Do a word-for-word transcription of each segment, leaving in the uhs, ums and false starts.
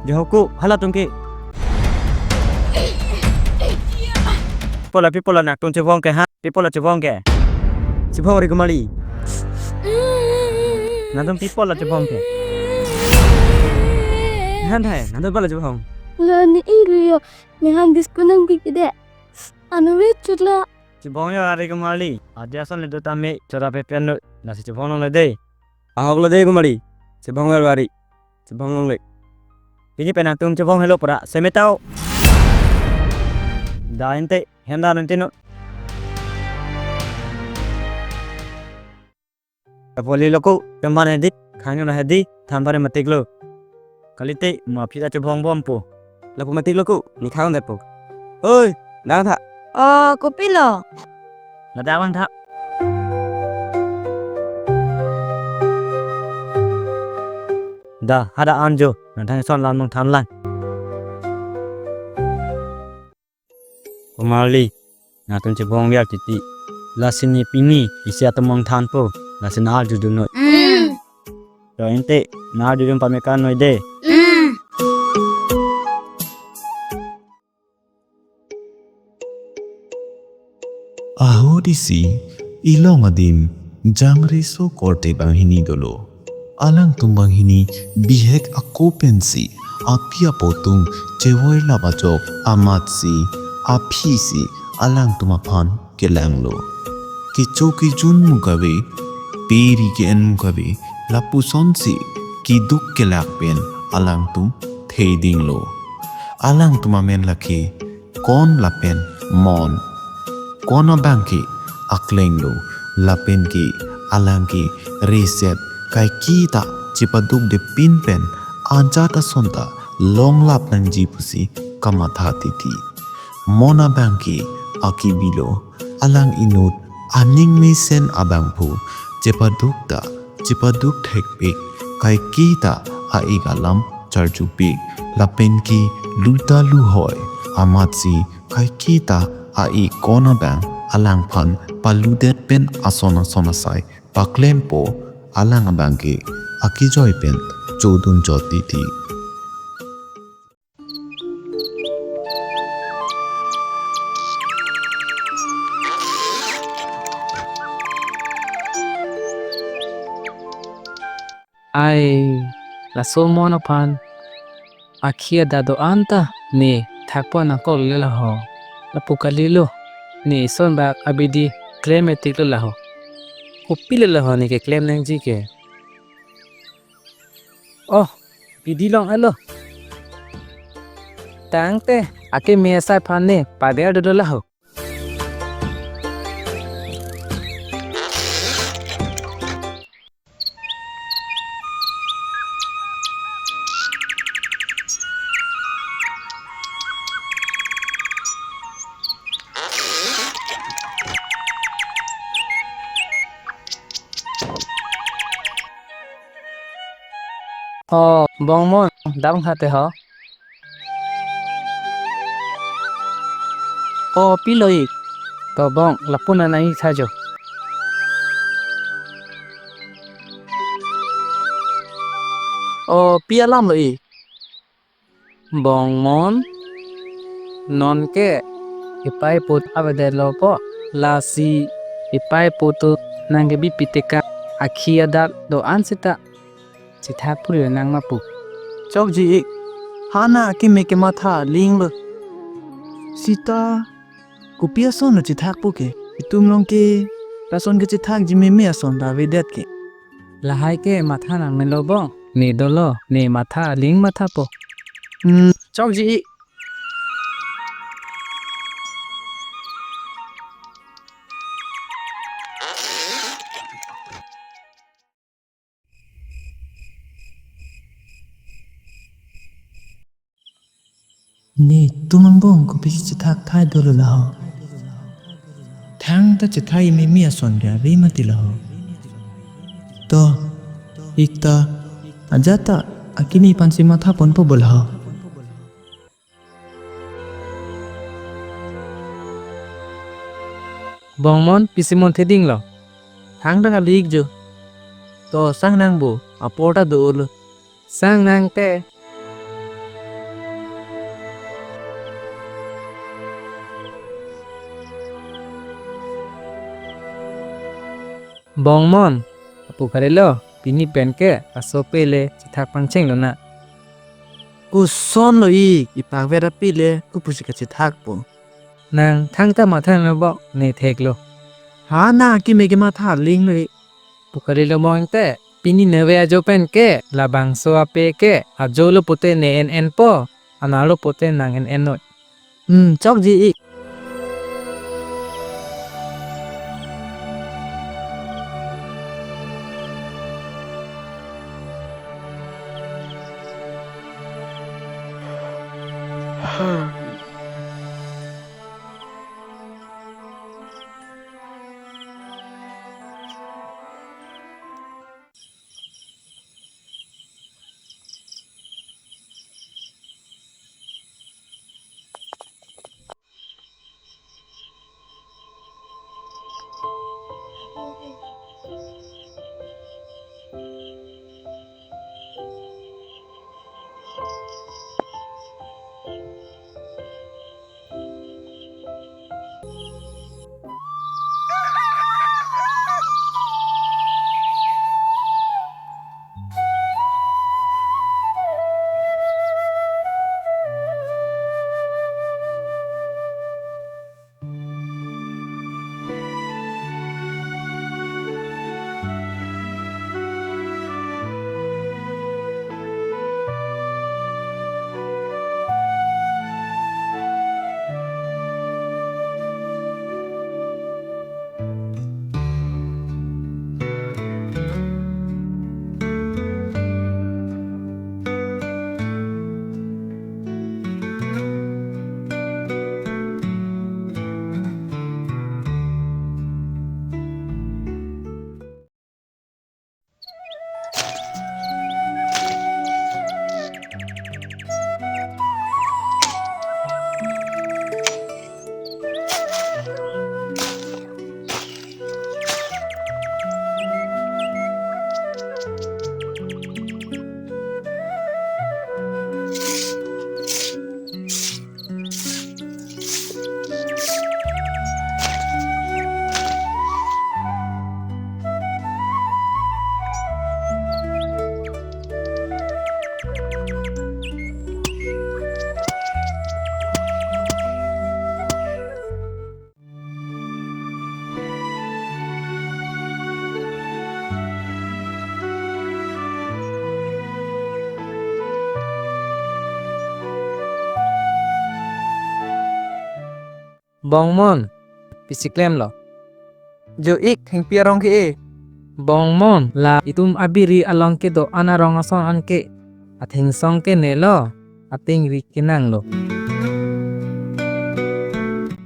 Jehoko, halatum ke. Pi apot la, pi apot la nangtum chevong ke ha? Pi apot la chevong ke? Chevong ri kumali. Nangtum pi apot la chevong ke? Han hai, nangtum pi apot la chevong? La ne iri yo, ne han disco nangpi ke de. Anu ve chut la. Chevong yo ari kumali. Adi ason le do tame chora pepen lo. Lasi chevong longle de. Ahok lo de kumali. Chevong yo ari. Chevong longle. Pini pen nangtum chevong helo pura. Semetau. Da ente, henda nanti no. Kapoli loko, teman hedi, khangno hedi, than pare matik lo. Kalite, ma aphi ta chevong bompo. Lapu matik loko, ne khang detpo. Oi, dang tha. Oh, kopilo? Ladak lang tha. Da, hada anjo, nangthang son lan mong than lang. Kumali, nangtum chevong biar titi. Lasi ne pini, isi atum mong thanpo, lasi na arjudun noi. Mm. To ente, na arjudun pamekan noi de. Mm. Ahut isi, ilong adim, jangreso korte banghini dolo. Alangtum banghini bihek ako pensi, api apo atum chevoi lap ajok amatsi, aphisi alangtum aphan kelanglo. Kecho kejun mugave, peri ke-en mugave, lapusonsi keduk kelak pen alangtum thedinglo. Alangtum amen lake Kon lapen Mon. Kon abang ke akleng lo, lapen ke alang ke reset kaike ta chepaduk de pin pen ajat ason ta longlap nangji pusi kamatha titi. Mon abang ke akibi lo, alang inut aning mesen abangphu chepaduk ta chepaduk thekpik, kaike ta a-ik alam charjupik, lapen ke luta luhoi amatsi kaike ta a-ik Kon abang alangphan paludet pen ason ason asai paklempo, alang abang ke akejoi pen chodun jot titi. Ai, laso Mon aphan akhi adat do-an ta ne thakpo nangkok le laho. Lapu kalilo, ne ison bak abidi klem etik lo laho. Kopilo laho ne keklem nangji ke? Oh, bidi long alo. Tangte, akeme asai aphan ne pader dolo laho. Oh, Bong Mon, dam khate ho. Oh, pilo ik. To Bong, lapu nang ik tha jo. Oh, pi alam lo ik. Bong Mon, non ke ipei put avedetlo po, lasi ipei put tu nang kebi piteka akhi adat do-an seta chethak puri nang mapu. Chokji ik, hana akeme kematha aling lo. Seta kopi ason lo chethakpo ke? Itum along ke lason kechethakji meme ason ta avedet ke. Lahai ke matha nang melo Bong. Ne dolo, ne matha aling mathapo. Hmm, chokji ik. Netum angbong kopisi chethakthai dolo laho. Thangta chethak meme ason ke ave mati laho. To, ik ta, ajat ta akeme aphansi mathaponpo bo laho. Bong Mon, pisi mon thedinglo. Thangta kali ik jo. To sang nang bo, apor ta dolo. Sang nang te. Bong Mon, apu karilo, pini pen ke asope le chethak pangcheng lonang. Koson lo ik, ipakvet api le kopusi kachethakpo. Nang thangta matha lo Bong, ne theklo. Ha, nang akeme kematha aling lo ik. Pu karilo Bong te, pini nave ajo pen ke, labangso ape ke, ajo lo pute ne en enpo, anar lo pute nang en en noi. Hmm, chokji ik. Bong Mon, pisi klemlo? Jo ik, thengpi arong ke-e. Bong Mon, la itum abiri along kedo-an arong ason an ke. Athengsong ke ne lo, athengri ke nang lo.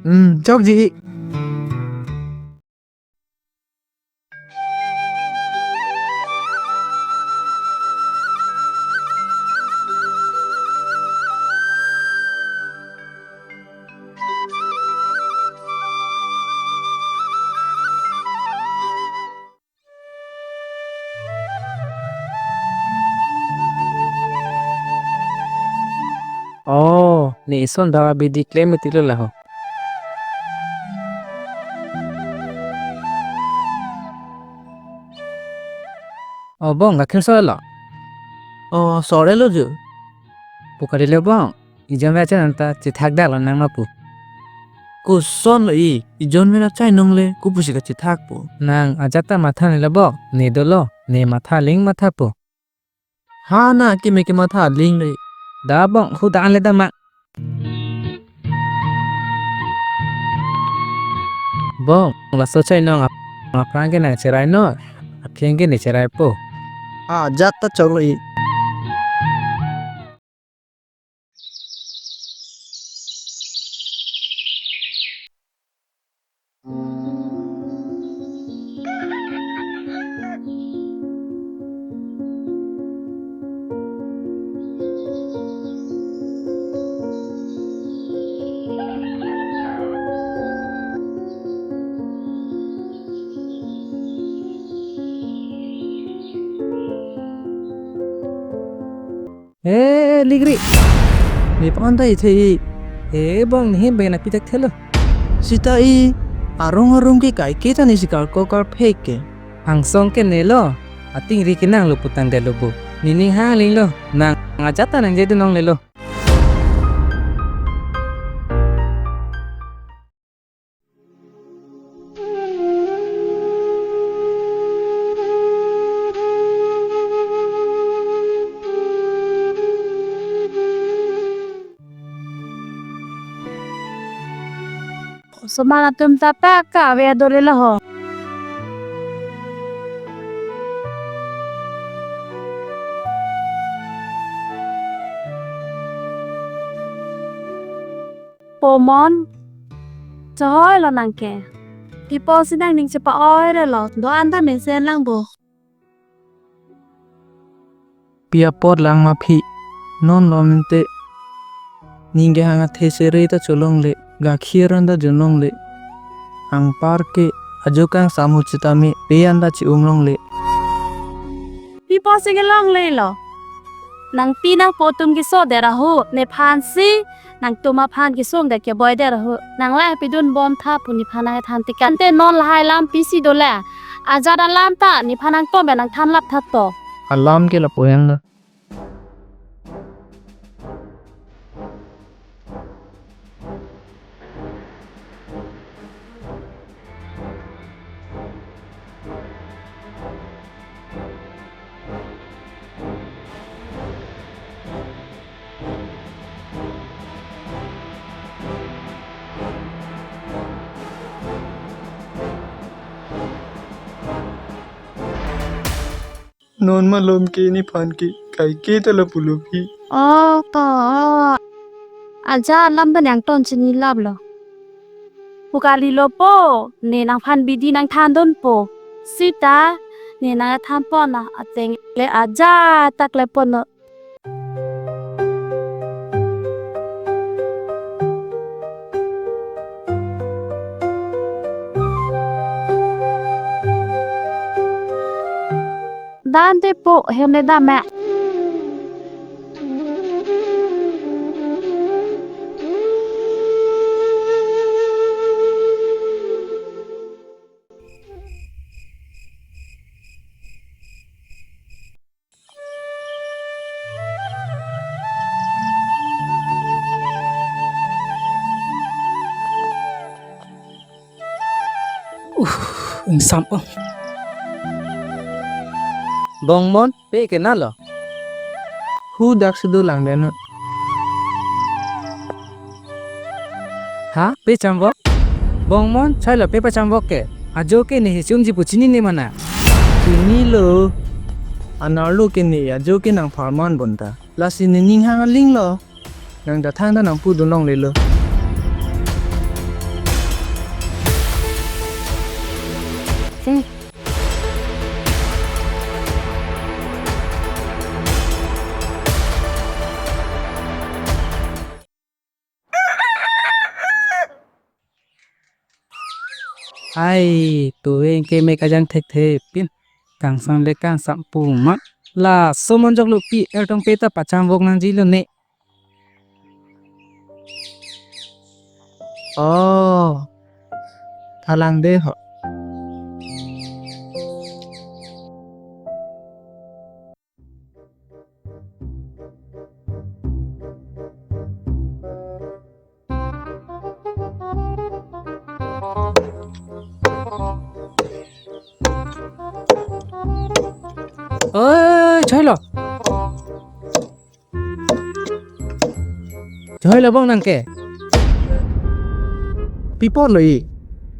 Hmm, chokji ik. Oh, ne ison dawa bidi klem itilo laho. Oh, Bong, gakhir sore lo? Oh, sore lo jo. Pu karilo Bong, ijon ve achai nong ta chethak dak lo nang ma pu. Koson lo ik, ijon ve achai nong le kopusi kachethakpo. Nang ajat ta matha ne lo Bong, ne dolo, ne matha aling mathapo. Ha, nang akeme kematha aling le. Da Bong, hu da an le da ma. Bong, laso achai nong ap-, aphrang ke nang cherai noi, aphi ke ne cheraipo. Ha, ajat ta choklo ik. Eh, Ligri. Ne pon ta ithe i. Eh, bong ne hin bena pitak thelo. Sita i arong arong ke kaike ta ne si karko karphek ke. Angsong ke nelo. Atingri kenanglo putangdetlo bo. Nening hang aling lo. Nang ajat ta nangjedun longlelo. Osomar atum ta pakave adore lo ho. Po Mon, chohoi lo nang ke. Pi apotsi nangning chepa-oi re lo, do-an ta mesen lang bo. Pi apot lang ma phi, non lo mente. Ning kehang athe sere ta cholongle, gakhir an ta junlongle. Anpar ke ajo kangsam ahut sitame, pe an ta chi-um longle. Pi apotsi kelongle lo. Nangpi nangpo atum kesodet ahut, nephan si, nangtum aphan kesungdet keboidet ahut. Nang lang pidun bom tha pu nephan nangthan tikan. Ante non lahai alam pisi dole. Ajat alam ta, nephan nangtum be nangthan lap tha to. Alam ke lapu henlo. Non malom ke nephan ke kaike ta lapulo phi. Oh, to. Ajat alam ta nangtum chini lap lo. Pu kali lo po, ne nangphan bidi nangthandun po. Sita, ne nangthan pon na, ateng le ajat ta klepon no. Dante po, hem le dam me. Uh, ingsam po. Bong Mon, pe ke nalo? Hu dak si dolang deno. Ha, pe chamvok? Bong Mon, chai lo pe pachamvok ke. Ajo ke ne hichumji pu chinine ma nang? Chinilo. Anerlo ke ne ajo ke nangpharman bonta. Lasi nening hang aling lo. Nang ta thangta nangpudun longlelo. Ai, tuwe ke mek ajang thekthe pin. Kangsam le kangsam pu ma. Laso amonjok lo pi er tong pe ta pachamvok nangji lo ne. Oh, thalang de ho. Oi, choi lo. Choi lo bong nang ke. Pi apot lo i.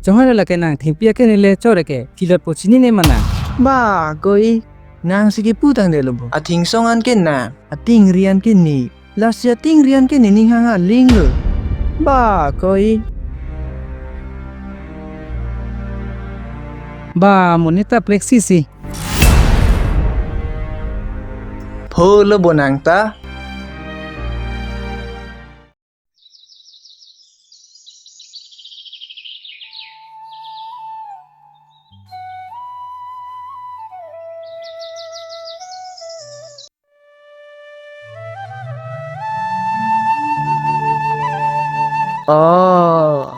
Choi lo lake nang thengpi ake ne le chore ke. Thilot po chinine ma nang. Ba, koi. Nang si kipu tangdetlo bo. Athingsong an ke nang. Atingri an ke ne. Lasi atingri an ke nening hang aling lo. Ba, koi. Ba, monit ta plexi si. Pho lo bo nang ta. Oh.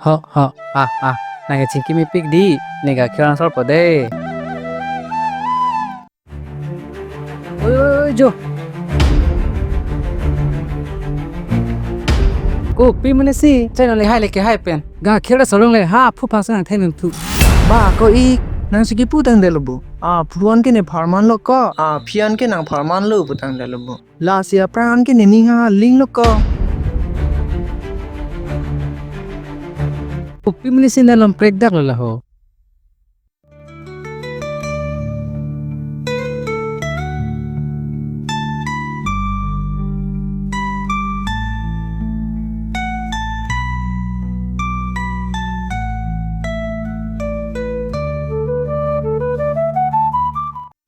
Ho, ho, ah, ah. Nangkechingki mepik dei. Ne ga khir answer po dei. Oi, oi, oi, jo. Kopi amonit si, chai nonle hai le kehai pen. Ga khir asolong le ha, phu phang sang thai nung thu. Ba ko-ik, nangsi kipu tangdetlo bo. Aphu an ke ne pharmanlo ko. Aphi an ke nangpharmanlo pu tangdetlo bo. Lasi aphrang an ke ne ning ha linglo ko. Kopi amonit si ne lom prekdaklo laho.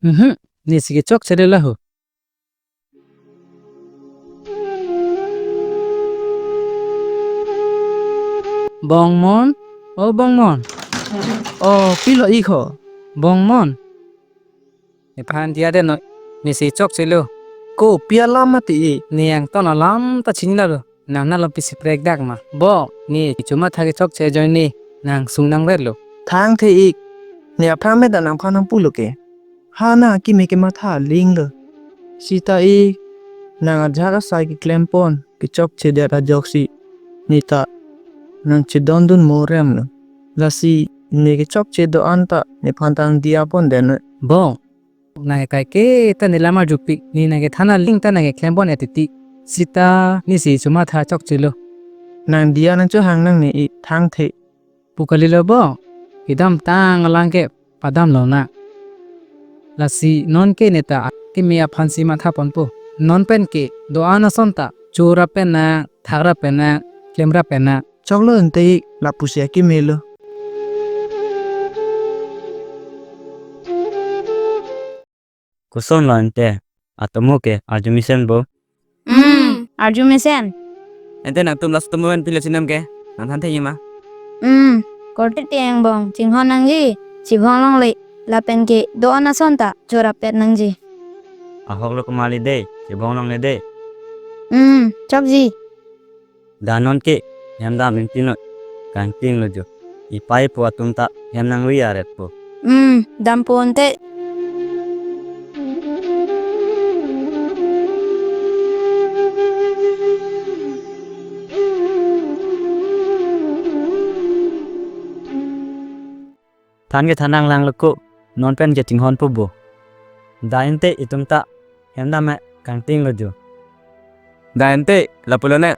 Mhm, nesi kechokchelo laho. Bongmon, o Bongmon. O, pilo-ik ho? Bongmon. Nephan diya det noi, nesi chokchelo. Kopi alam mati-ik? Ne angton alam ta chinilo. Nang nalo pisi prekdak ma. Bo, ne chomatha kechokche ajoine nang sung nangverlo. Thangthe-ik. Ne aphrang meda nangphan nangpulo ke. Ha nang akimi kematha linglo. Sita-ik, nang ajat asai keklempon, kechokchedet ajoksi. Ne ta nangchedondun moremlo. Lasi ne kechokche do-an ta nephan ta nangdiya pondet noi. Bo, nang kaike ta ne lam arjupik, ne nangkethan aling ta nangkeklempon etiti. Sita nesi chomatha chokchelo. Nangdiya nangchohang nangne-ik, thangthe. Pu kalilo bo, kedamtang alang ke padamlonang. Lasi non ke ne ta akimi aphansi mathaponpo. Non pen ke do-an ason ta chora pen nang, thakra pen nang, klemra pen nang. Choklo ante-ik, lapusi akimilo. Kosonlo ante, atomo ke arjumesen bo? Hmm, arjumesen. Ante nangtum last atomo pen pilo chinam ke, nang thanthekji ma? Hmm, korte te angbong, chinghon nangji, chibhong longle, lapen ke do-an ason ta chorapet nangji. Ahoklo komatli dei, chibhong longle dei. Hmm, chokji. Da non ke, hem dam ingtinlo, kangtinglo jo. Ipei ipo atum ta hem nangri aretpo. Hmm, dampo ante. Than ke than nanglanglo ko, non pen ke chinghonpo bo. Da ante itum ta hem dam-e kangtinglo jo. Da ante, lapulo ne,